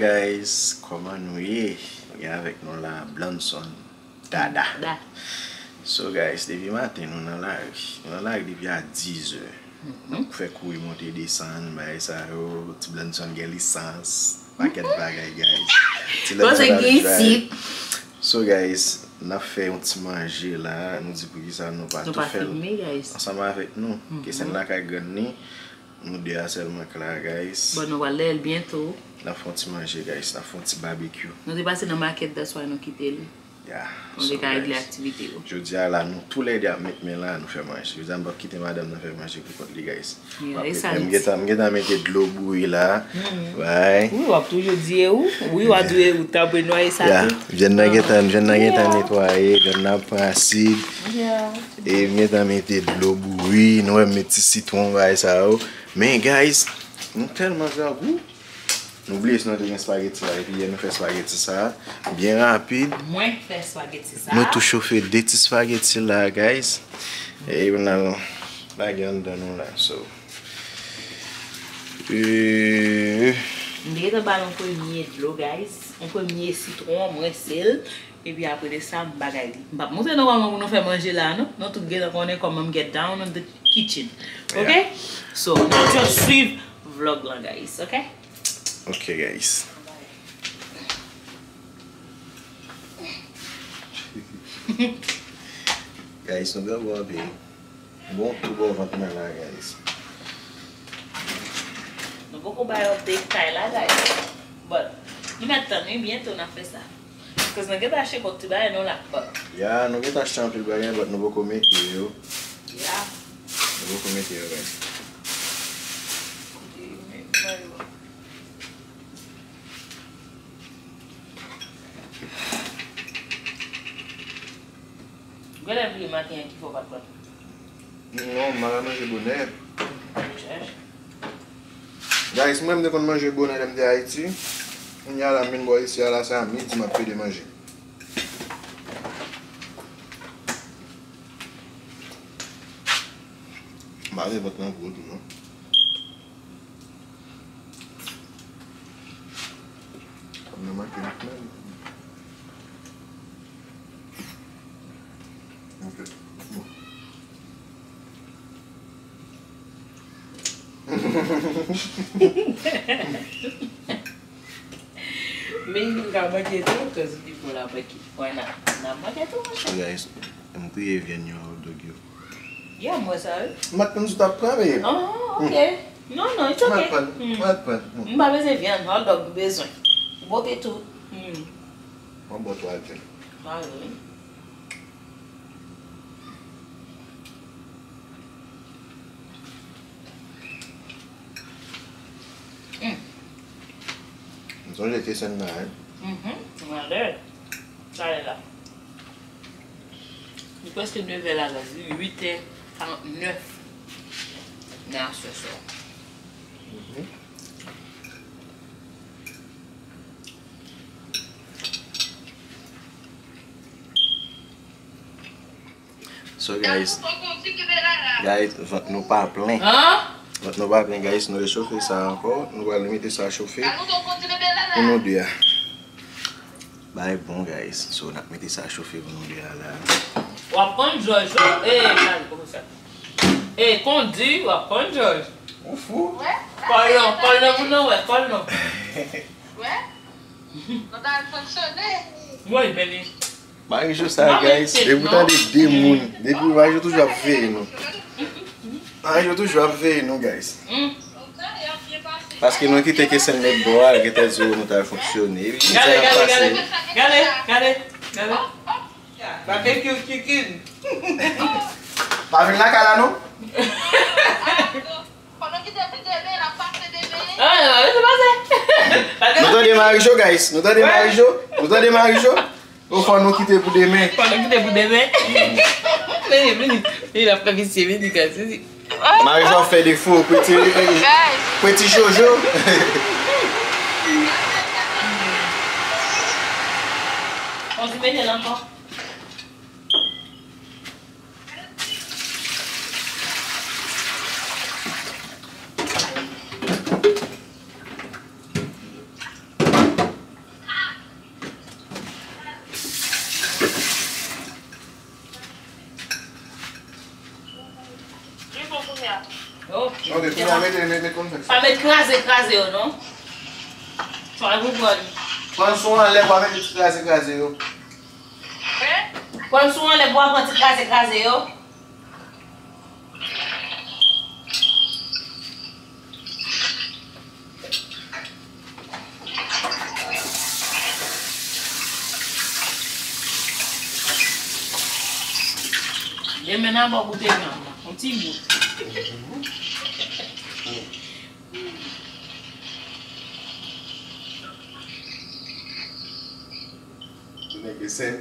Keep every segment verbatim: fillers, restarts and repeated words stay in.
Guys, kòman nou ye? Gen avèk nou la, Blanson Dada. Da. So guys, depi maten nou nan lari. Nou nan lari depi a dizè. N ap fè kouri monte desann, bagay sa yo, ti Blanson gen lisans, pakèt bagay, guys. Ti Blanson ap drive. So guys, n ap fè yon ti manje la, nou di poukisa nou pa tou fè l ansanm avèk nou. Ke se n lakay grann ni, nou de a sèlman k la, guys. Bon, nou pral lè l byento. N ap fè yon ti manje, guys, n ap fè yon ti babekyou. Nou te pase nan makèt, that's why nou kite l. Yeah. Pou nou te ka regle aktivite yo. Jodi a la, nou toulède ap met men la, nou fè manje. Jodi a, m p ap kite madanm nan fè manje pou kont li, guys. M gentan, m gentan mete dlo bouyi la. Wi, w ap toujou di e ou. Wi, w ap di e ou, tanpri nwaye sa tou. Vyann nan gentan, vyann nan gentan netwaye, vyann nan ap pran asid. E m gentan mete dlo bouyi, nou wè m met ti sitwon, bagay sa yo. Men, guys, nou tèlman grangou. Nou bliye si nou te gen spageti la, epi yè nou fè spageti sa a byen rapid. Mwen fè spageti sa a. Nou tou chofe de ti spageti la, guys. E nou al lage anndan nou la, so. Euh. M te gentan ba l yon premye dlo, guys. Yon premye sitwon, m rense l. Epi apre de sa, m bagay li. M p ap montre nou kòman pou nou fè manje la, non. Nou tout gentan konnen kòman m get down on the kitchen. Ok? So, nou just swiv vlog lan, guys, ok? Ok, guys. Guys, nou grangou anpil. Bon, tou bò vant mwen la, guys. Nou poko bay update kay la, guys. But, nou mèt tann, wi, byento n ap fè sa. Cause nou gentan achte kòk ti bagay nou la, but. Ya, nou gentan achte anpil bagay, but nou poko mete yo. Ya. Nou poko mete yo, guys. Kote yo menm, mwen yo. Gade m bliye maten an ki fè w pa t pran. Non, m pa ka manje bonè. Chèch. Guys, mwen m te konn manje bonè lè m te Ayiti. Kounye a la m vin bò isi a la, se a midi m ap pede manje. M pa gen vant lan gwo tou non. Kòm nan manke m menm. Ok. Bon. Men nou ka manke tou, cause people la manke. Why not? N ap manke tou, monchè. So, guys, m priye vyann yo a hot dog yo. Yeah, m wè sa, wi. M pa t konn si w t ap pran, men. Ah, ok. Non, non, it's ok. M pa t pran, m pa t pran. M pa bezwen vyann, hot dog m bezwen. Bote tou. Hmm. Mwen bò twa vyann. Ah, wi. Mm. M sonje te sèn nan, wi. Mhm. Mwen lè. Sa lè la. Li prèske nevè la, guys. Li uitè karannèf nan aswè sa. Mhm. So, guys, guys, vant nou pa plen. Vant nou pa plen, guys. Nou rechofe sa ankò. Nou pral mete sa chofe pou nou de a. Bagay bon, guys. So, n ap mete sa chofe pou nou de a la. W ap konn jòj, wi. E, gade kòman sa. E, kondi, w ap konn jòj. Ou fou? Kòl non, kòl non, moun nan wè, kòl non. Wè? Nou ta al fonksyone. Woy, men li. Marijo sa, guys, depi w tande de moun, depi Marijo toujou ap veye nou. Marijo toujou ap veye nou, guys. Paske nou kite ke sèn lòt bò a, gentan di w nou ta fonksyone. Epi sa ap pase. Gade, gade, gade. Barbecue chicken. Pa vin lakay la, non? Fò nou kite pou demen, n ap pase demen. Ah, non, se pa sa. Nou tande Marijo, guys. Nou tande Marijo. Nou tande Marijo. Ou fò nou kite pou demen. Fò nou kite pou demen. Vini, vini. Vini, l ap fè visye, vini, guys, vini. Marijo ap fè defo, peti, peti Jojo. On ti mete l ankò. Ok, kounye a mete, mete, mete konfèk sa. Pa met kraze, kraze yo, non. Fò nou pran. Pran sou anlè, pa mete ti kraze, kraze yo. Pran sou anlè, pa pran ti kraze, kraze yo. Demen n a ba w goute jan, yon ti bout. Nèg e sèn.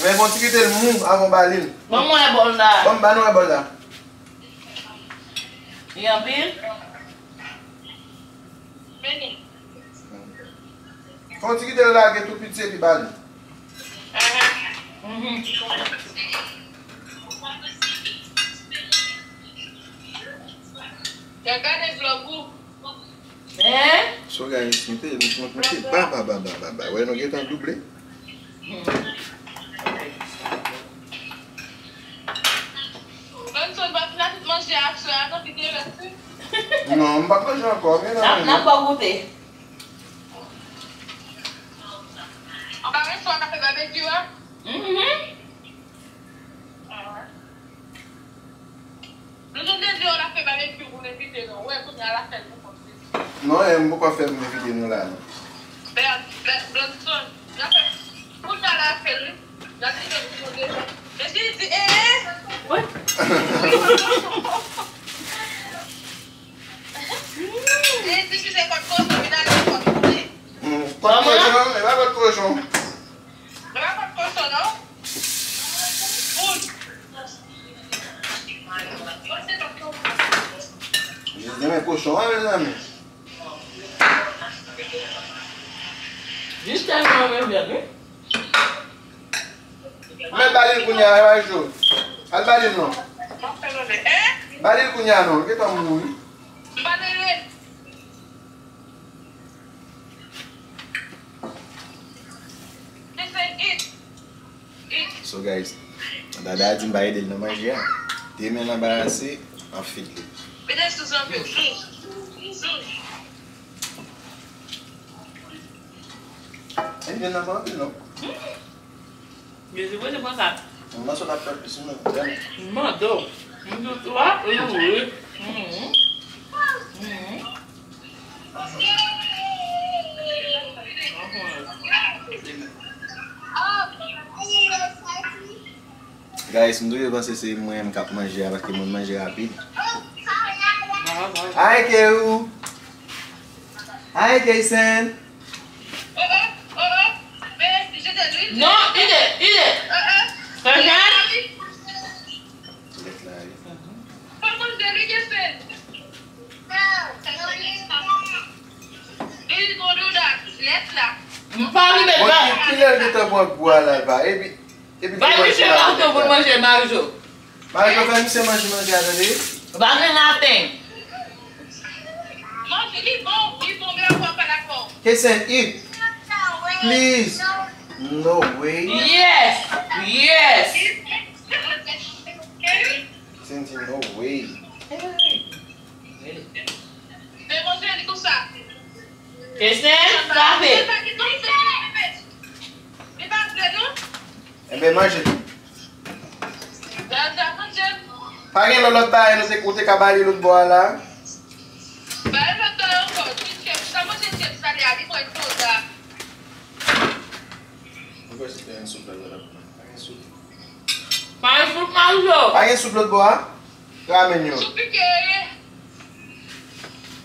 Men bon, ti kite l mou avan w bale l. Ban mwen bòl la. Ban m ba nou bòl la. Li anpil? Vini. Fò w ti kite l lage tou piti epi bale. Mhm. Gade vlòg ou. Hein? So guys, mete, mete, mete, ba, ba, ba, ba, ba, ba. Wè, nou gentan double. Benson, pa fin tout manje a, sou a, nan vide rès wi. Non, m pa manje ankò, men nan. N ap, n ap ba w goute. Anba men sou a, n ap fè babekyou a. Mhm. Nou te di w la fè babekyou pou n envite nou. Wè, kounye a la fè l pou kont li. Non, e m poko fè pou m envite nou la, non. Bè, bè, Blanson, la fè, kounye a la fè l, wi. La di ke pou nou deja. E si li di, e, e. Wi. Li di ki se kòt kochon, vin ale kòt pou li. Hmm, kòt kochon, e pa kòt kochon. Mwen pa pot kochon non. Fout. Mezanmi, kochon an, mezanmi. Jis tèlman mwen vyann wi. Mèt bale l kounye a, e pa jwe. Al bale l non. Bale l kounye a non, gentan mouri. M pa lele. So guys, Dada di m pa ede l nan manje a. Demen l anbarase, m ap feed li. Mete sou zanmi w, sou, sou. Ede l nan pa anpil non. Jezi, mwen te pran sa. Mwen sot ap fè plis mwen, tèlman. M mande w. M di w twa, wi, wi. Mhm. Mhm. Guys, m toujou panse se mwen menm k ap manje a, paske mwen manje rapid. Hi, Keou. Hi, Kaysen. Non, ide, ide. Kaysen. M pa rive. Bon, kilè l gentan pran gou a la, l pa, epi, epi ba misye mato pou l manje, Majo. Majo, fè misye manje manje a, tande. Pa gen nothing. Manje, li bon, li bon, men ou pa dakò. Kaysen, eat. Please. No way. Yes. Yes. Kaysen di no way. Hey. Hey. Men manje li konsa. Kaysen, frape. Li pa vle non. Enben, manje tou. Pa gen lòt, lòt bagay nou te, ou te ka bale lòt bò a la? Bale lòt bò a ankò. Ti chèf, sa manje chèf salé a, li pran konsa. Mwen kwè se te yon soup la, la, la. Pa gen soup. Pa gen soup, Majo. Pa gen soup lòt bò a? Ramen yo. Sou pike ye.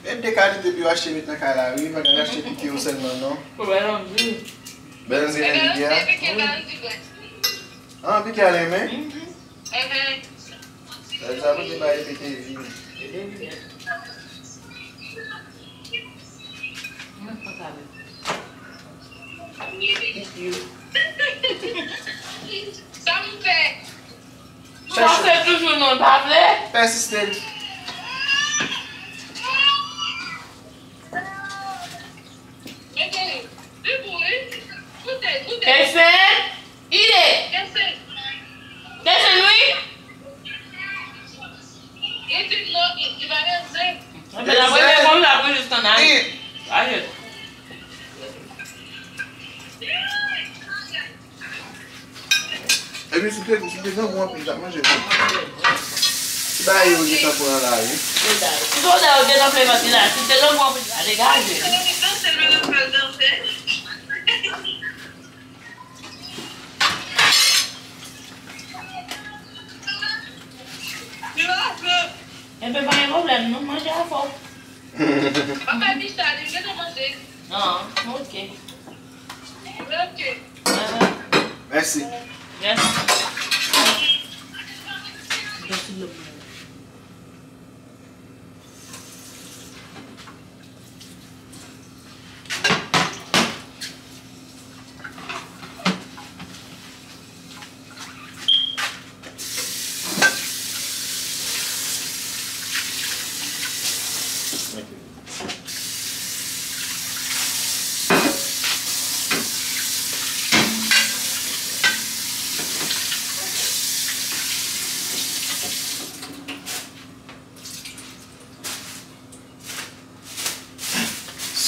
E de kalite pou yo achte met nan kay la, wi. Pa gen achte pike yo sèlman, non. Bèl anvi. Bèl anvi, bèl anvi, pike a. Ah, pike a renmen? Mhm. Enhen. Sa, sa pou te bay pike vini. Mwen pa sa vle. Thank you. Sa Chèche. Chèche toujou non, pa vle. Persistent. Esen, ide. Esen, wi. Epi si te, si te grangou anpil, li t ap manje tou. Ti bagay yo gentan pran la, wi. Si soda yo gentan fle vant li la, si te grangou anpil, li pa degaje. Enben, pa gen pwoblèm, non, manje a fò. Papa Michel, li gentan manje. Ah, ok. Ok. Mèsi. Mèsi.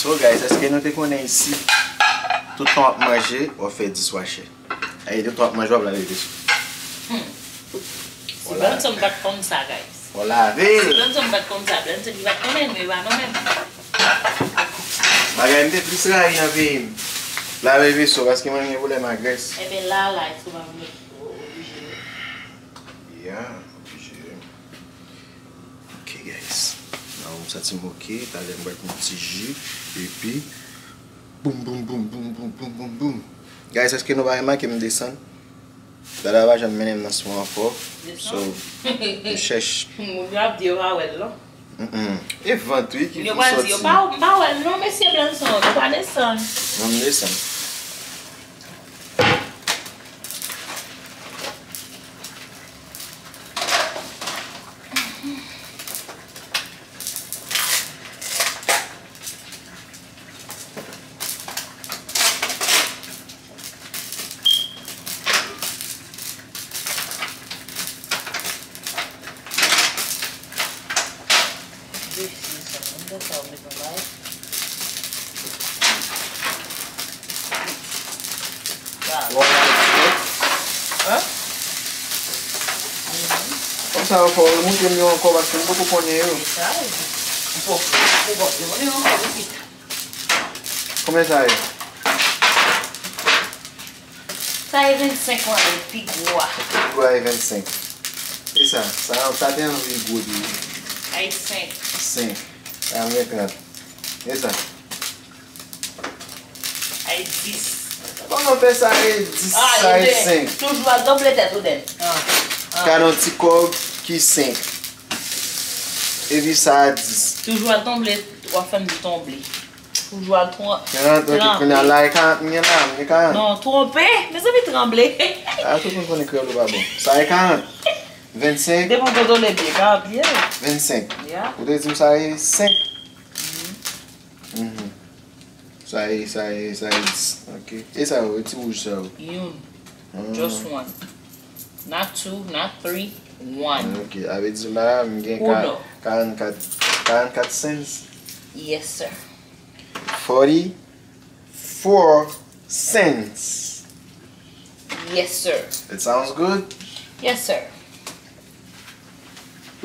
So guys, èske nou te konnen isi, tout tan w ap manje, w ap fè dishwasher? Ay, tout tan w ap manje, w ap lave veso. Hmm. Si Blendson pa t konn sa, guys. W ap lave l. Si Blendson pa t konn sa, Blendson li pa t konnen, men pa nan menm. Bagay m te plis rayi nan peyi m. Lave veso, paske mwen gen pwoblèm ak grès. Enben la, la, èske w pa vle oblije? Ya, oblije. Ok, guys. Nan, m santi m ok. Talè m pral pran yon ti ji. Epi, boum, boum, boum. Guys, èske nou pa remake m desann? Dada pa janm mennen m nan son ankò. So, m chèch. Moun yo ap di yo pa wè l, non? Mm-mm. E vant, wi, ki vin sòti. Yo pral di, yo pa, m pa wè l, non, mesye Blendson, ou pa desann. Non, m desann. Mesye, sa, m kontan sa, ou met anba yo. Sa. Hein? Kòm sa yo fè w remoute m yo ankò, paske m poko konnen yo. Se sa, wi. M poko, m poko remoute yo ankò, wi. Konbyen sa ye? Sa e vennsenk wan, e pi gwo a. Pi gwo a e vennsenk. E sa, sa, sa te anvi gwo tou. Ay senk. Senk. Sa a gen trant. E sa? Ay dis. Kòman fè sa e dis, sa e senk? Toujou al tonbe tèt ou, Dèn. Ah, ah. Gade yon ti kòb ki senk. Epi sa a dis. Toujou al tonbe, w ap fè m di tonbe. Toujou al tran-, tranpe. Kounye a la, e karant m gen la, m gen karant. Non, twonpe. Mezanmi, tranble. A, tout moun konnen kreyòl ou pa bon. Sa e karant. Vennsenk. Depi w kontwole byen, karant ye. Vennsenk. Ya. Ou te di m sa e senk. Mhm. Sa e, sa e, sa e dis. Ok. E sa yo, e ti wouj sa yo? Youn. Ah. Just one. Not two, not three, one. Ok, sa vle di la, m gen ka-, karannkat, karannkat cents. Yes, sir. Forty-four cents. Yes, sir. It sounds good? Yes, sir.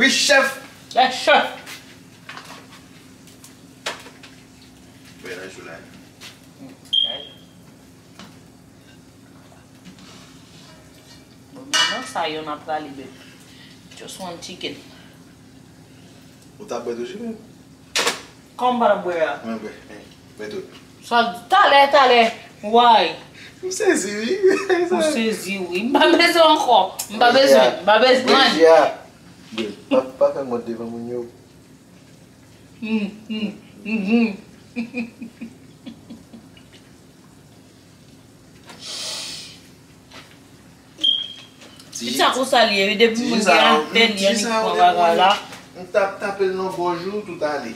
Wi, chèf! Yes, chèf! Bèl jou la. Bon, men non, sa yo nan prale, baby. Just one chicken. Ou ta bwè tou, chicken? Kòman m pa t ap bwè a? Mwen bwè. Bwè tout. Sa, talè, talè. Why? M sezi, wi. Ou sezi, wi. M pa bezwen ankò. M pa bezwen. M pa bezwen. Bwè ji a. Bwè. Pa, pa fè mòd devan moun yo. Mm, mm, mm, mm. Ti sa konsa li ye, wi, depi moun gen afè li, annik pran bagay la. M tap tape l nan gòj ou, tout ale.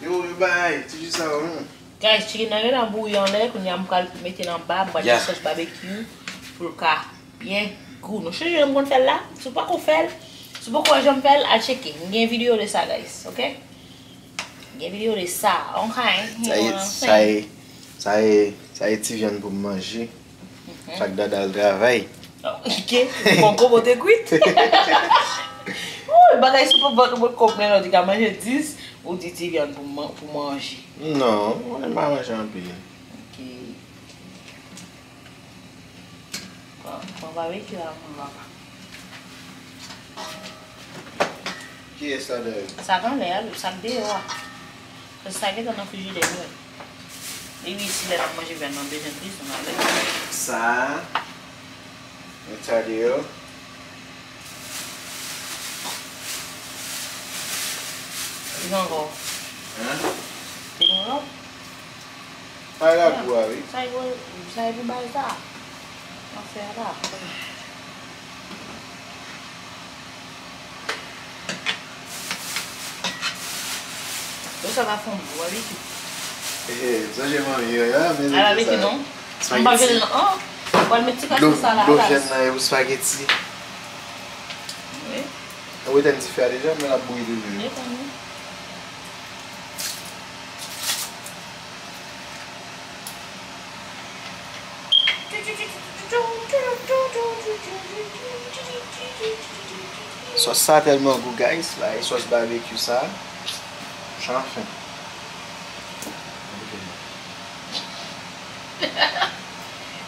Yo, yo bay, ti sa, hmm. Guys, chicken nan gentan bouyi anlè, kounye a m pral mete l anba, m pral met sòs barbecue pou l ka byen gou. Nou chanje jan m konn fè l la, si w poko fè l, si w poko wè jan m fè l, al tcheke. M gen videyo de sa, guys, ok? Gen videyo de sa, ok? Sa e, sa e, sa e, sa e ti vyann pou m manje. Chak dada al travay. Ok, bon, kote kwit. Woy, bagay sou pou vant ou pot kòb men, ou di ka manje dis, ou di ti vyann pou man-, pou manje. Non, mwen pa manje anpil. Ok. Pran, pran babekyu a, moun papa. Kiyès la dèyè? Sa k anlè a, sa k deyò a. Paske sa gentan nan frijidè nou. Li resi lè n ap manje vyann nan bezwen plis, nou avè. Sa a, met sa deyò. Li ankò. Hein? Li ankò? Sa e ragou a, wi. Sa e pou, sa e pou bay sa. Nan fè a la. Yo sa va fè yon gwo babekyu. Eh, sonje manmi yo, ya, men a babekyu non. M pa vle non. An, pral met ti kras sou sa la. Dlo vyann nan e pou spageti. Wi. Ou etenn dife a deja, men l ap bouyi toujou. Etenn wi. Sòs sa tèlman gou, guys. Bay sòs barbecue sa. Chanfen.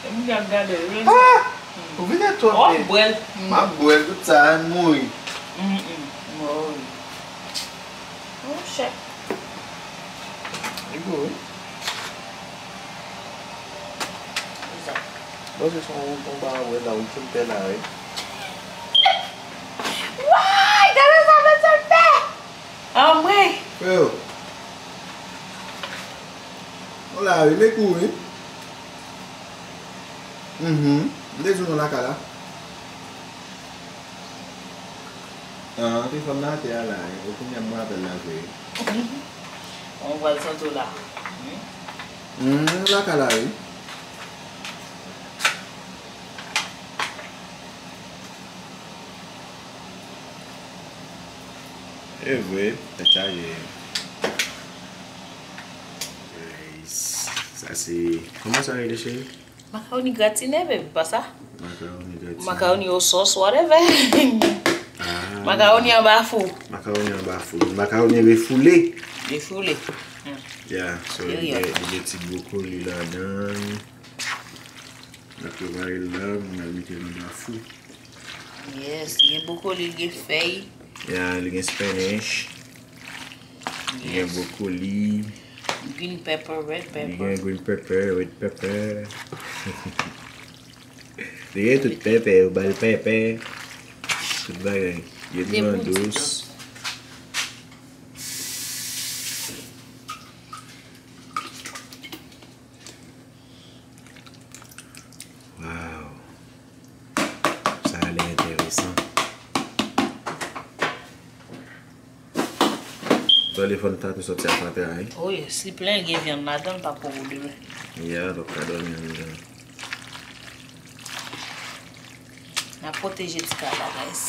Moun ap gade w, wi. Ah! Ou vide twòp. W ap bwè l. M ap bwè l, tout sa, m mouri. Mm, mm. Mouri. Monchè. Li gou, wi. Bon, se son, yon bagay la, ou kin pè la, wi. Woy, gade sa, mesye, l fè! Anmwey! Freo. Ou la, wi, men kou, wi. Mhm. M te di w non lakay la. Ah, te fanm nan atè a la, e kounye a m rapèl la vre. Mwen pral sante w la. Hmm? Hmm, lakay la, wi. E vre, tèt chaje. Guys, sa se, kòman sa rele, cheri? Makawoni gratine, baby, pa sa? Makawoni gratine. Makawoni o sòs, whatever. Ah. Makawoni anba fou. Makawoni anba fou. Makawoni refoule. Refoule. Hmm. Yeah, so li gen, li gen ti bwokoli ladan. N ap prepare l la, pou n al mete l anba fou. Yes, gen bwokoli, gen fèy. Yeah, li gen spinach. Li gen bwokoli. Green pepper, red pepper. Li gen green pepper, red pepper. Li gen tout pepper, yo ba l pepper. Tout bagay. Gen piman dous. Wow. Sa a lè enteresan. Telefòn ta tou sòti a fatra, wi. Oh yes, li plen, gen vyann ladan l, pa poko demen. Yeah, l ap ka dòmi anndan. N ap pwoteje ti kay la, guys.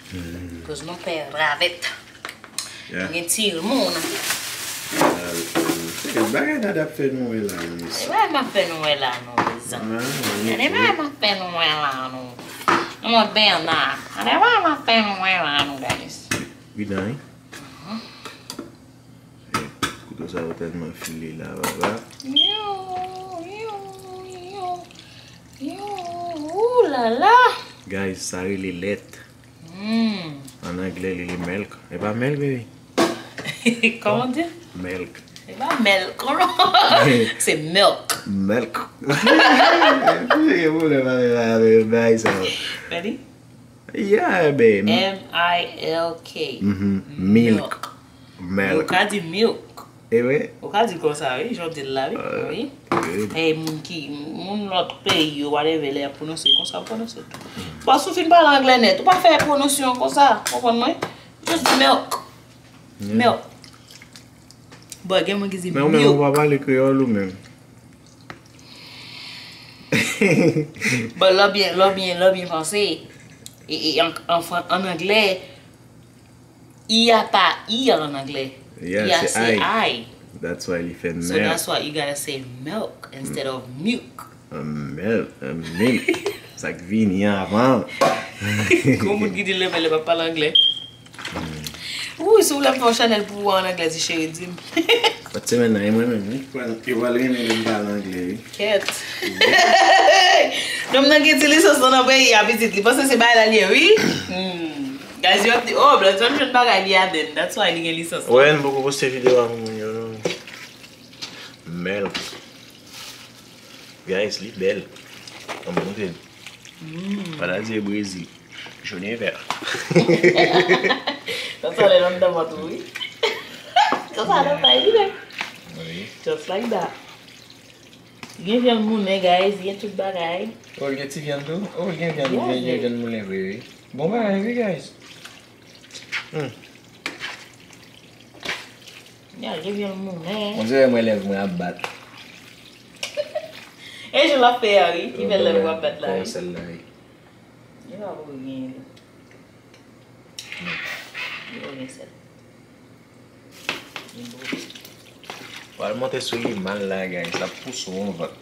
Hmm. Cause nou pè ravèt. Yeah. Gen timoun. Bagay dada ap fè nou wè la, mesye. E bagay m ap fè nou wè la, non, mezanmi. Gade bagay m ap fè nou wè la, non. Mwen ben la. Gade bagay m ap fè nou wè la, non, guys. Pridan, wi. Kouto sa yo tèlman file la, papa. Yo, yo, yo, yo, ooh la la. Guys, sa rele lèt. Hmm. An anglè, li rele milk. E pa milk, baby? Kòman di? Milk. E pa milk, non. Se milk. Milk. Gen pwoblèm avè, avè bagay sa yo. Ready? Yeah, baby. M I L K. Mhm. Milk. Milk. Yo ka di milk. E vre? Ou ka di l konsa, wi, jan w di l la, wi. Wi. Wi. Hey, moun ki, moun lòt peyi yo, whatever, lè y ap pwononse, konsa yo pwononse tou. Bon, si w fin pale anglè nèt, ou pa fè pwononse l konsa, konprann mwen? Just di milk. Yeah. Milk. Bon, gen moun ki di milk. Men ou menm ou pa pale kreyòl ou menm. Bon, lè w byen, lè w byen, lè w byen panse, e, e, an, an fran-, an anglè, I a pa I an anglè. Yeah, I a se se I. I. That's why li fè milk. So that's why you gotta say milk instead of milk. A milk, a milk. Sa k vini avan. Gon moun ki di l renmen lè m ap pale anglè. Wi, si w vle m fè yon chanèl pou ou an anglè, ti cheri, di m. Lòt semèn nan, e mwen menm, wi. Yo pral, yo pral renmen lè m pale anglè, wi. Kèt. Nonm nan gen ti lisans lan nan peyi a, pitit. Li panse se bagay la l ye, wi. Hmm. Guys, yo ap di, "Oh, Bloods jwenn bagay li aden." That's why li gen lisans lan. Wè, m poko poste videyo a pou moun yo, non. Milk. Guys, li bèl. Ann montre l. Mm. Pandan di Brezil. Jone vè. Konsa lè nan anndan vant ou, wi. Konsa nan tay li menm. Wi. Just like that. Gen vyann moulen, guys, gen tout bagay. Oh, l gen ti vyann tou? Oh, l gen vyann, yeah, gen, gen vyann moulen vre, wi. Bon bagay, wi, guys. Hmm. Yeah, gen vyann moulen. On dirait mwen lèv mwen ap bat. E jan l ap fè a, wi. Ki bèl lèv w ap bat la, wi. Kòman sèl la ye? Li pa pou gen. Li pa gen sèl. Li bo. Pral monte sou li mal la, guys. L ap pouse w anvan.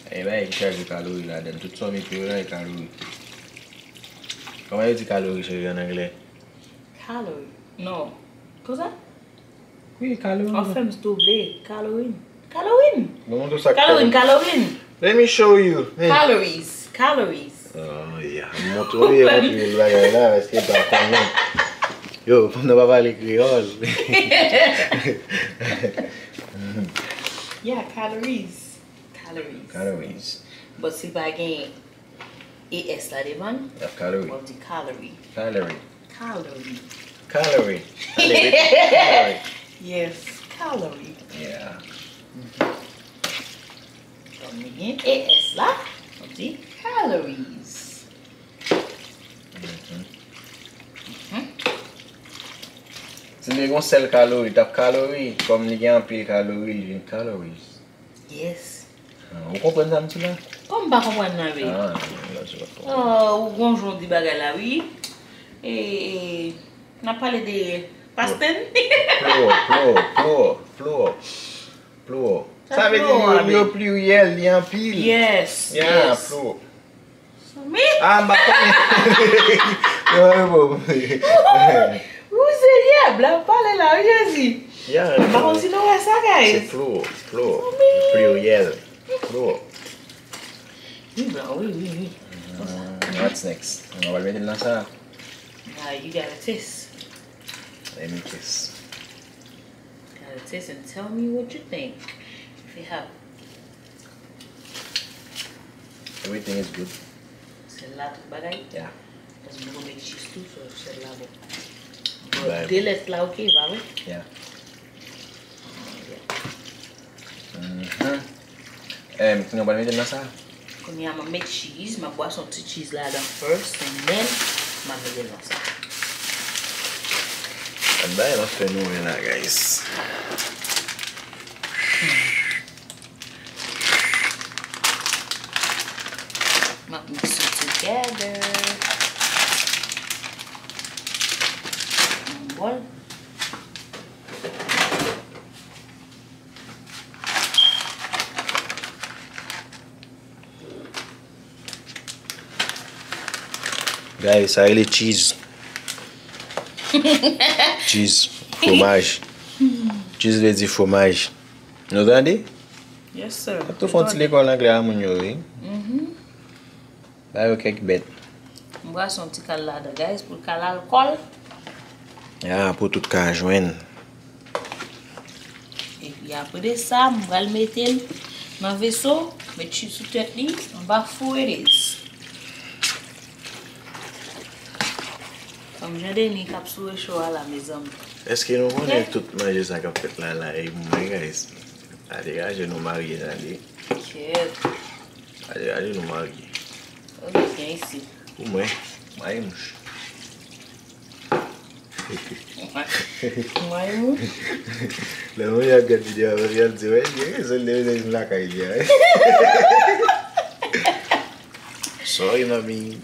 E bagay ki chaje kalori ladan l. Tout sa w mete yo la, e kalori. Kòman yo di kalori, cheri, an anglè? Calorie. Non. Konsa? Wi, kalori. An fè m touble. Calorie. Calorie. Bon, mwen montre w sa k Calorie, calorie. Let me show you. Hey. Calories. Calories. Oh, yeah. M montre w, m montre w bagay la, èske pa konnen. Yo, nou pa pale kreyòl. Yeah, calories. Calories. Calories. But si l pa gen E S la devan l, y ap calorie. W ap di calorie. Calorie. Calorie. Calorie. Calorie. Yes, calorie. Yeah. Kòm li gen E S la, w ap di calories. Mhm. Mhm. Si li te gen yon sèl kalori, li t ap kalori. Kòm li gen anpil kalori, li vin calories. Yes. Ah, ou konprann sa m di la? Kòman m pa konprann nan, babe? Ah, non, non, se pa konprann. Oh, ou gon jan w di bagay la, wi. E, e, n ap pale de past tense? Plural, plural, plural, plural, plural. Sa vle di yo, yo pliryèl, li anpil. Yes, yeah, yes. Plural. Ah, m pa konnen. Yo, yo, bon. Ou serye? Blan pale la, wi, Jezi. Yeah, m pa konn si nou wè sa, guys. Se plural, plural. Pliryèl. Plural. Wi, blan, wi, wi, wi. Konsa. Mm, what's next? Nou pral mete l nan sa. Now you gotta taste. Let me taste. Gotta taste and tell me what you think. If it have Everything is good. Sèl la, tout bagay? Yeah. Paske nou konn met cheese tou, so sèl la bon. Bon, de lès la, ok, pa vre? Yeah. Yeah. Mhm. Em, kounye a w pral mete l nan sa? Kounye a, m ap met cheese, m ap bwase yon ti cheese ladan first, and then, m ap mete l nan sa. Gad bagay m ap fè nou wè la, guys. M ap mix it together. Yon bòl. Guys, sa rele cheese. Cheese, fwomaj. Cheese vle di fwomaj. Nou tande? Yes, sir. Ap tou fè yon ti lekòl anglè a moun yo, wi. Mhm. Ba yo kèk bèt. M brase yon ti kal ladan, guys, pou l ka al kò l. Ya, pou tout ka jwenn. Epi apre de sa, m pral mete l nan veso, met cheese sou tèt li, anba four it is. Jean Denis k ap sou recho a la, mezanmi. Èske nou konnen tout manje sa k ap fèt la, la, e mwen, guys? Pa degaje nou marye, tande. Kèt. Pa degaje nou marye. Ok, gen isi. Pou mwen, mwen mouch. Mwen mouch. Lè mwen ap gad videyo a, mwen ap di, wè, gen rezon, li vin lakay li a. Sorry, mami.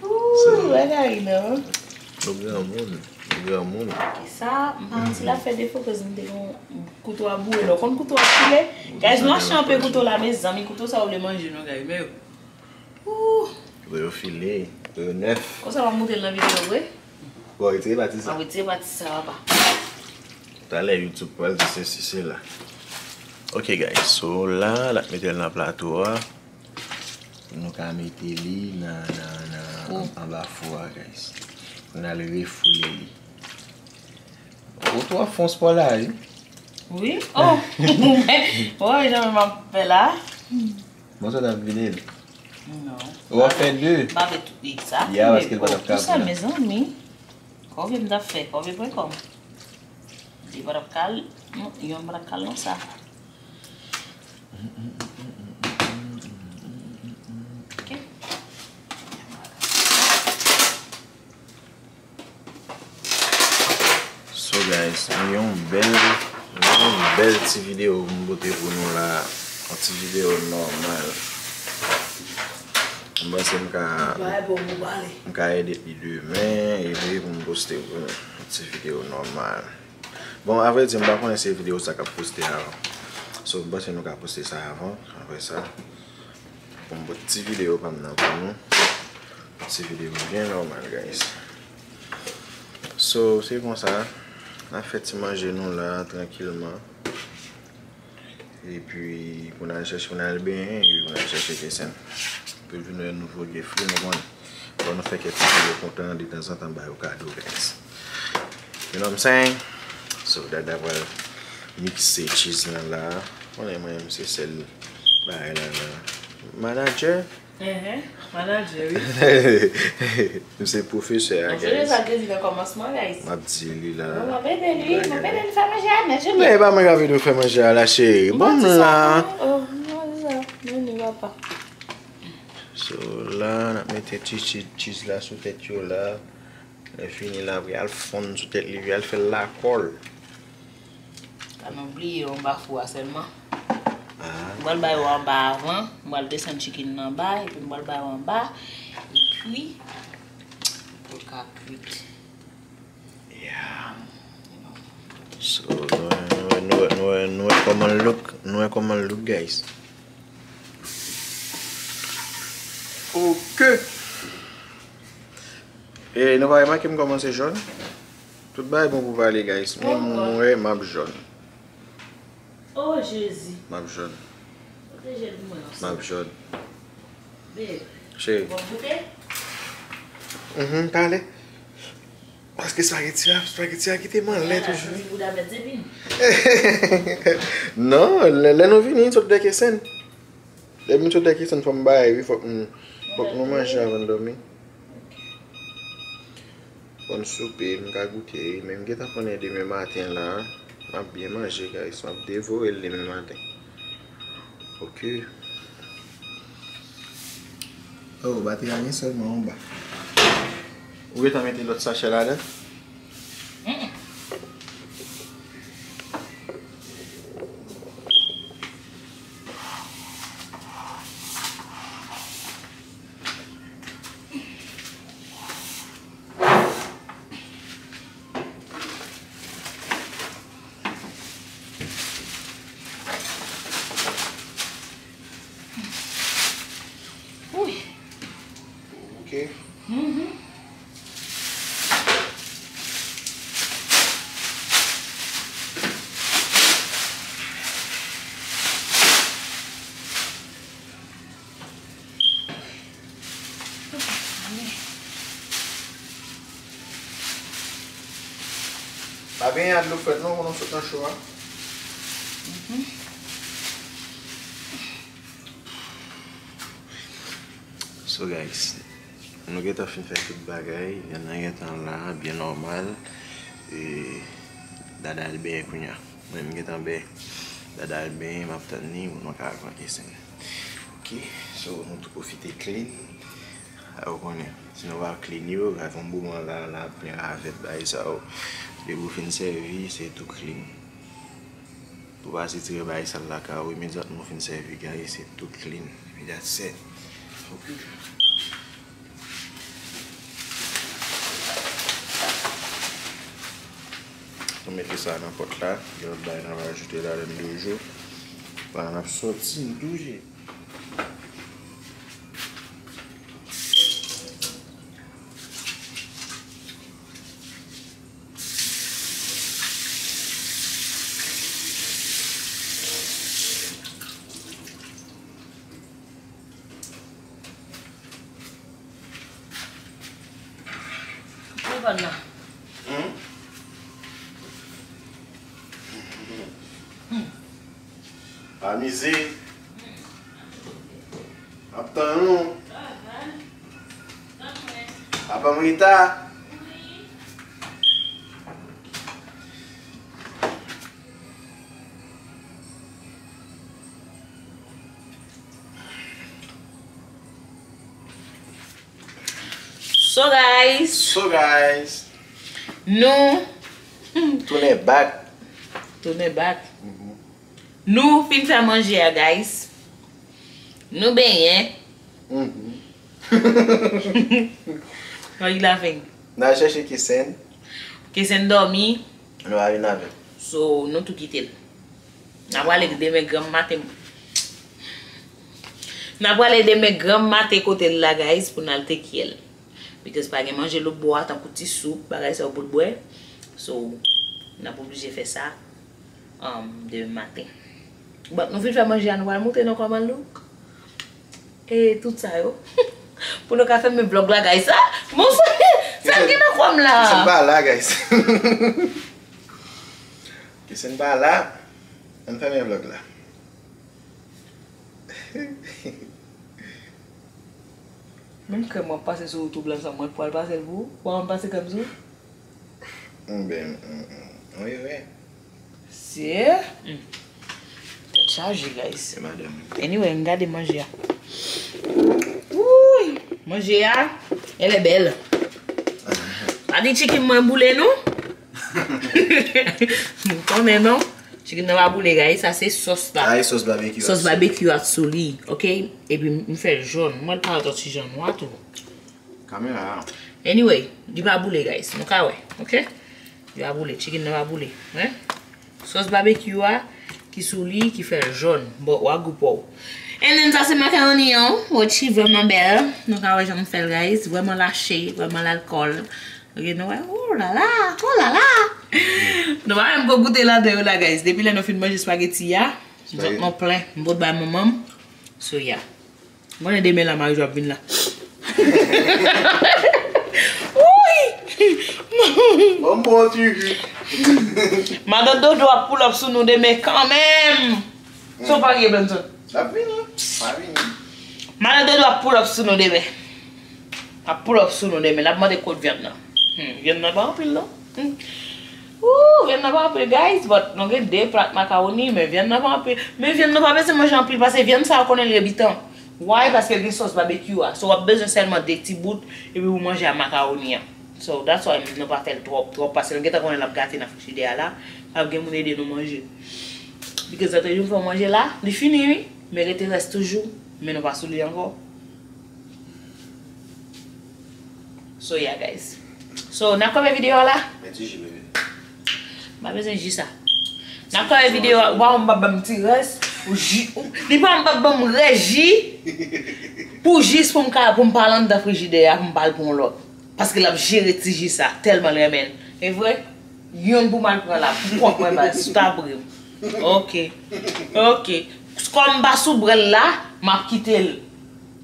Ooh, bagay non. Nou granmoun, nou granmoun. Sa, m pa manti, l ap fè defo, koz m te gen kouto a boure. Lè w konn kouto a file, guys, nou achte anpe kouto la, mezanmi, kouto sa yo vle manje nou, guys, men yo. Ooh. Kouto yo file, kouto yo nèf. Konsa w ap monte l nan videyo vre? Bon, retire pati sa. Bon, retire pati sa, papa. Talè YouTube pral di sesi sela. Ok, guys, so la, l ap mete l nan plato a. Nou ka mete li nan, nan, nan, an, anba fou a, guys. Pou n al refoule li. Ou twò fon spò la, wi. Wi? Oh! Wè jan m ap fè la. Bon, sa t ap vini l. Non. Ou ap fè de. M pa fè tout sa. Ya, paske l pa t ap ka vin. Mezanmi. Konbyen m t ap fè? Konbyen pwen kòm? Li pa t ap kal, non, yon pa t ap kal nan sa. Ok. So guys, yon bèl, yon bèl ti videyo pou m pote pou nou la. Yon ti videyo nòmal. M panse m ka, m ka edit li demen, epi pou m poste pou nou. Yon ti videyo nòmal. Bon, avrèdi, m pa konnen si videyo sa k ap poste avan. So, m panse nou ka poste sa avan, apre sa. Pou m pote ti videyo pa m nan pou nou. Ti videyo byen nòmal, guys. So, se konsa. N ap fè ti manje nou la, trankilman. Epi, pou n al chèche, pou n al benyen, epi pou n al chèche Kesen. Pou l vin wè nouvo gift li, nou konnen. Fò nou fè kèk ti videyo kontan, detanzantan, ba yo kado, guys. You know what I'm saying? So, Dada pral mikse cheese lan la. Konnen mwen menm se sèl bagay la la. Manager? Enhen, manager, wi. M se pwofesè a, guys. Sa te di nan kòmansman, guys. M ap di li la. Bon, m ap ede li, m ap ede li fè manje a, men je... Men e pa mwen k ap ede w fè manje a la, cheri. Bon, m la. Oh, m di sa. Men li papa. So, la, n ap mete ti cheese la sou tèt yo la. Lè fini la, apre al fonn sou tèt li, al fè l lakòl. Pa nou bliye anba fou a sèlman. Ah. M pral bay yo anba avan, m pral desann chicken nan anba, epi m pral bay yo anba, epi pou l ka kwit. Yeah. So, nou wè, nou wè, nou wè, nou wè, nou wè kòman l look, nou wè kòman l look, guys. Ok. E nou pa remake m kòmanse jòn? Tout bagay bon pou pale, guys. Men mwen, m ap jòn. Oh, Jezi. M ap jòn. Pote jèl pou mwen non. M ap jòn. Babe. Cheri. Bon, goute? Mhm, pale. Paske spaghetti a, spaghetti a kite m anlè toujou. Bouda mèt zepin. Non, lè, lè nou vini, sot dèkè sèn. Depi m sot dèkè sèn, fò m bay, wi, fòk m, fòk nou manje avan n dòmi. Bòn soupe, m ka goute, men m gentan konnen demen maten la, m ap byen manje, guys, m ap devore l demen maten. Ok. Oh, batri a gen sèlman anba. Ou gentan mete lòt sachè ladan? Wi. Ok. Mhm. Pa benyen ak dlo frèt non, pou nou sot nan cho a. Mhm. So, So guys, nou gentan fin fè tout bagay, vyann nan gentan la, byen nòmal. E, Dada al benyen kounye a. Mwen, m gentan benyen. Dada al benyen, m ap tann li pou nou ka pran kesen. Ok, so nou tou pwofite clean. A, ou konnen, si nou pa clean yo, va fè yon moman la, la plen ravèt bagay sa yo. Depi w fin sèvi, se tou clean. Pou pase tire bagay sal lakay ou, imedyatman w fin sèvi, guys, se tou clean. Epi that's it. Ok. Nou mete sa nan pòt la. Gen lòt bagay n ap ajoute ladann toujou. Pandan n ap sòti, nou tou je. Ou konn nan. Hmm? Amize. M ap tann ou. Apa m reta? So guys, So guys, nou tounen back. Tounen back. Mhm. Nou fin fè manje a, guys. Nou benyen. Mhm. Why you laughing? N al chèche Kesen. Kesen dòmi. Nou pa vin avè l. So, nou tou kite l. N a prale demen granm maten. N a prale demen granm maten kote l la, guys, pou n al take care l. Because pa gen manje lòt bò a, tankou ti soup, bagay sa yo pou l bwè. So, n ap oblije fè sa, um, demen maten. But nou fin fè manje a, nou pral montre nou kòman l look. E tout sa yo. Pou nou ka fèmen vlòg la, guys. Sa, bon, sa, sa ki nan kò m la? Kesen pa la, guys. Kesen pa la. Ann fèmen vlòg la. Menm krèm w ap pase sou YouTube la, sa mwen pral pase l pou ou? Ou pa konn pase krèm sou? Mben, mm, mm. Wi, wi. Se? Mm. Tèt chaje, guys. Se madanm. Anyway, m gade manje a. Wouy! Manje a, elle est belle. Pa di chicken mwen boule, non? M konnen, non? Chicken nan pa boule, guys. Sa se sòs la. Sa e sòs barbecue. Sòs barbecue ak sou li, ok? Epi m fè l jòn. Mwen, l parèt yon ti jan nwa tou. Kamera a. Anyway, li pa boule, guys. Nou ka wè, ok? Li pa boule, chicken nan pa boule. Wi. Sòs barbecue a ki sou li ki fè l jòn. Bon, w a gou pa w. And then sa se macaroni an. Wòch li vrèman bèl. Nou ka wè jan m fè l, guys. Vrèman lache, vrèman lalkòl. Ok, nou wè. Oh la la, oh la la. Nou pa menm ko goute ladan yo la, guys. Depi lè nou fin manje spaghetti a, zòt nou plen. M pot bay manman m. So, yeah. Mwen, demen la, Marijwa ap vin la. Wouy! Bon, bon, ti. Madan Dodo ap pull up sou nou demen kanmenm. So pa gen Benson. L ap vini. Pa vini. Madan Dodo ap pull up sou nou demen. Ap pull up sou nou demen. L ap mande kot vyann nan. Hmm, vyann nan pa anpil, non. Hmm. Ooh, vyann nan pa anpil, guys, but nou gen de plat makawoni, men vyann nan pa anpil. Men vyann nan pa bezwen manje anpil, paske vyann sa yo konnen l rebitan. Why? Paske l gen sòs barbecue a. So, w ap bezwen sèlman de ti bout, epi ou manje a makawoni an. So, that's why nou pa fè l twòp, twòp, paske nou gentan konnen l ap gate nan frijidè a la. Ap gen moun ede nou manje. Because lòt jou m fè w manje la, li fini, wi. Men rete rès toujou, men nou pa sou li ankò. So, yeah, guys. So, n ap kanpe videyo a la. Men ti ji, bebe. M pa bezwen ji sa. N ap kanpe videyo a. Ou pa wè m p ap ban m ti rès. Ou ji, ou, li pa m p ap ban m rès ji. Pou jis pou m ka, pou m pa al anndan frijidè a, pou m pa al pran yon lòt. Paske l ap jere ti ji sa, tèlman l renmen l. E vre? Youn pou m al pran la, pou kont mwen, baz, ou ta bri m. Ok. Ok. Kòm m pa sou bwè l la, m ap kite l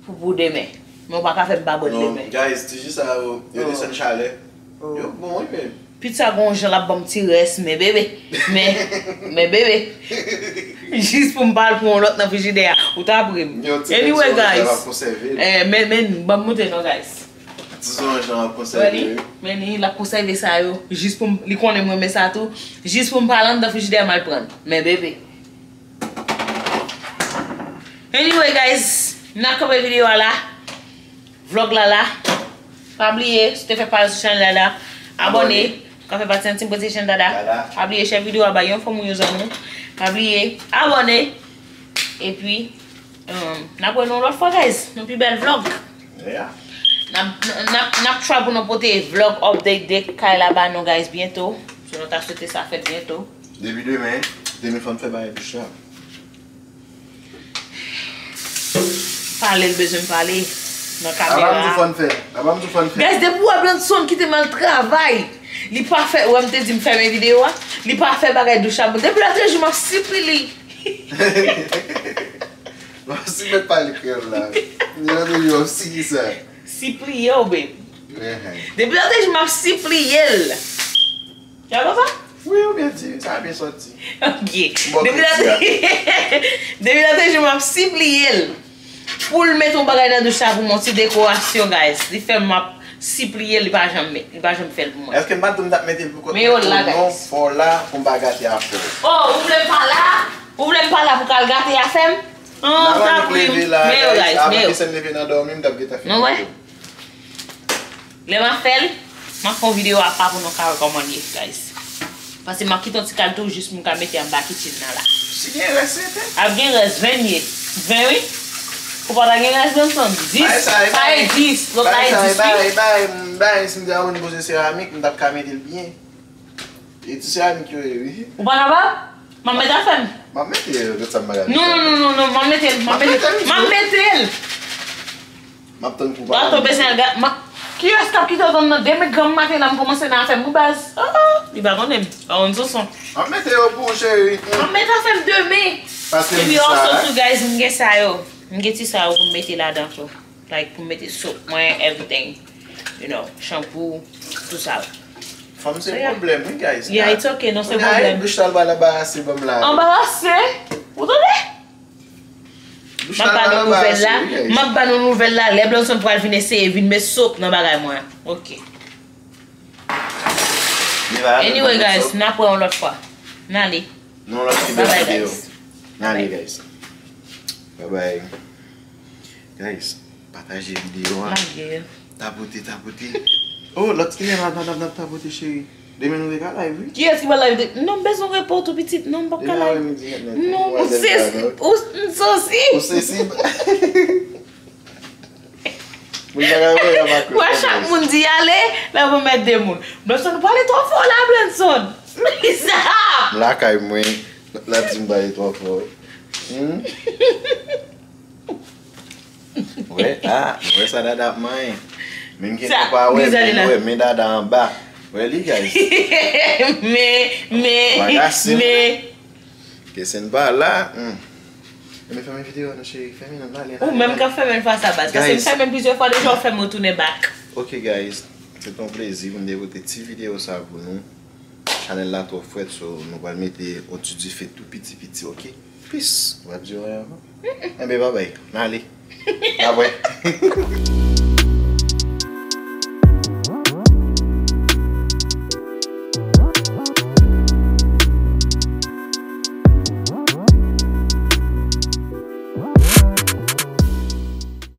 pou, pou demen. Men w pa ka fè m pa bwè l demen. Non, guys, ti ji sa yo, yo desann chalè. Yo bon, wi, men. Pizza gon jan l ap ban m ti rès, men bebe. Men, men bebe. Jis pou m pa al pran yon lòt nan frijidè a. Ou ta ri m. Anyway, guys. Eh, men, men, ban m montre non, guys. Ti zoranj lan ap konsève yo. Men li, l ap konsève sa yo. Jis pou m, li konnen m renmen sa tou. Jis pou m pa al anndan frijidè a, m al pran l. Men, bebe. Anyway, guys, n ap kanpe videyo a la. Vlòg la la. Pa bliye, si w te fèk pa sou chanèl la la, abòne. Ka fè pati nan Team Protection Dada. Pa bliye share videyo a bay yon fanmi w, yon zanmi w. Pa bliye, abòne. Epi, um, n ap wè nou yon lòt fwa, guys. Yon pi bèl vlòg. N ap, n ap, n ap try pou nou pote vlòg update de kay la ba nou, guys, byento. So, nou ta swete sa fèt byento. Depi demen, demen fò n fè bagay douch la. Pale l bezwen pale nan kamera. Apa m di fò n fè. Apa m di fò n fè. Guys, depi w wè Blandson kite m al travay, li pa fè, ou wè m te di m fèmen videyo a, li pa fè bagay douch la. Depi lòtrejou m ap sipli li. M ap si mèt pale kreyòl la. Depi lòtrejou m ap si ki sa. Sipliye w, babe. Depi lòtrejou m ap sipliye l. Sa konsa? Wi, ou byen di, sa byen sòti. Ok. Depi lòtrejou m ap sipliye l pou l mete yon bagay nan douch la pou m yon ti dekorasyon, guys. Li fè m ap sipliye l, li pa janm met, li pa janm fè l pou mwen. Èske m pa t di w m t ap mete l pou kont mwen tou non, fò w la pou m pa gate afè w? Oh, ou vle m pa la? Ou vle m pa la pou k al gate afè m? An, ta pri m. Men yo, guys, men yo. Lè m ap fè l, m ap fè yon videyo apa pou nou ka wè kòman l ye, guys. Paske m ap kite yon ti kal tou jis pou m ka mete anba kitchen nan la. Si gen rès, rete. Ap gen rès, ven ye. Ven, wi. Ou pa ta gen rès, Blandson? Dis? Sa e dis. Lòt la e dis, wi. Bay, bay, bay, si m te konn poze seramik, m t ap ka mete l byen. E ti seramik yo ye, wi. Ou pa kapab? M ap mete afè m. M ap mete, gad sa m bagay. Non, non, non, non, non, m ap mete l, m ap mete l, m ap mete l. M ap tann pou w pale. Gato bezwen al ga-, ma-, kiyès k ap kite w tann nan demen granm maten la, m kòmanse nan afè m pou baz. Oh, oh, li pa konnen m. Pa konn sonson. M ap mete yo pou ou, cheri. M ap mete afè m demen. Epi also tou, guys, m gen sa yo. M gen ti sa yo pou m mete ladan tou. Like, pou m mete soap mwen, everything. You know, shampoo, tout sa. Fanm se pwoblèm, wi, guys. Yeah, it's okay, non, se pwoblèm. Douch la, l pral anbarase ban m la. Anbarase? Ou tande? M ap ba nou nouvèl la. M ap ba nou nouvèl la. Lè Blandson pral vin eseye vin met soap nan bagay mwen. Ok. Anyway, guys, n ap wè yon lòt fwa. N ale. Nou lòt ki bèl videyo. N ale, guys. Bye bye. Guys, pataje videyo a. Tapote, tapote. Oh, lòt kilè n ap, n ap, n ap tapote, cheri. Demen nou te ka live, wi. Kiyès ki pral live de-, non, m bezwen repo tou pitit. Non, m p ap ka live. Non, ou sesi. Ou, m sesi. Ou sesi. Moun pa ka wè y ap akoz. Wè chak moun di ale, l ap remèt de moun. Blandson, ou pale twò fò la, Blandson. Lisa! M lakay mwen, l ap di m pale twò fò. Hmm? Wè, ah, wè sa Dada ap manyen. Menm gen kò pa wè, men wè, men Dada anba. Wè li, guys. Men, men, men. Kesen pa la. Hmm. Ebyen, fèmen videyo a non, cheri. Fèmen non, n ale, n ale. Ou menm k ap fèmen l fas a baz. Paske m fèmen l plizyè fwa deja, ou fè m retounen back. Ok, guys. Se t yon plezi pou m te pote ti videyo sa pou nou. Chanèl la twò frèt, so nou pral mete yon ti dife tou piti piti, ok? Peace. Ou pa di anyen ankò? Enben, babay. N ale. N ap wè.